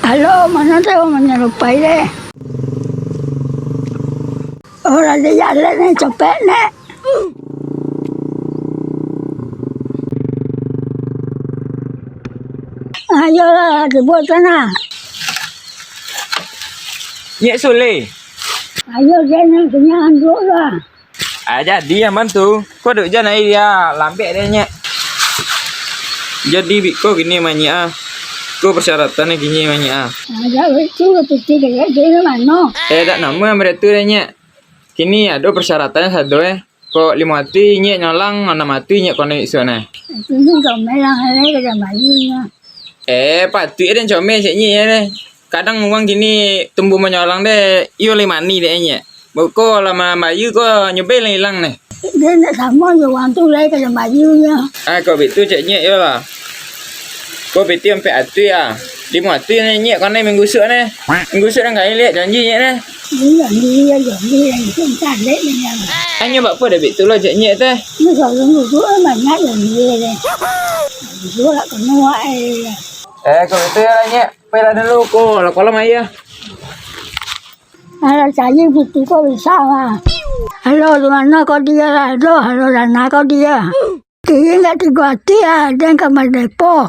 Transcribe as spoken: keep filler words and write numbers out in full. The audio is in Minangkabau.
Halo, mano tu manyarupai deh? Oh, lah di jalan ni, copek ni. Ayolah, dibuat sana. Nyek Sule. Ayo, jangan kenyang dulu lah. Ah, jadi aman tu. Ko duk jan ai dia, lambek deh, Nyek. Jadi biko kini manyik ah. Ko persyaratan kini manyik ah. Ada itu piti dia di mana? Eh, dak namo yang beratu deh, Nyek. Kini ado persyaratan sado eh. Ko limo ati Nyek nyolang, anam ati Nyek konek isuak nah. Itu ni comel lah, ada dah bayunya. Eh, patuik den comel cek Nyek ya deh. Kadang urang kini tumbuh manyolang deh, iyo lai mani deh Nyek. Beko lah mambayu ko nyubel ilang neh. Dia nak sama je orang tu lai kada bayunya. Ah, kok bitu cek Nyek yo lah. Ko piti ampek atuih ah. Limo atuih neh Nyek kanai minggu suak neh. Minggu suak nang kai liak janji Nyek neh. Iya, iya, janji yang itu calik dengan. Anyo bak po dek bitu lo cek Nyek teh. Ni kalau duduk banyak yang dia deh. Duduk lah kena wae. Eh, kok bitu yo lah Nyek. Pailah dulu ko, lah kolam aia. Alah cari piti ko bisa lah. Halo, di mano ko dia lah? Aduh, halo, dana ko dia. Kini ndak tigo ati ah, den ka madepo.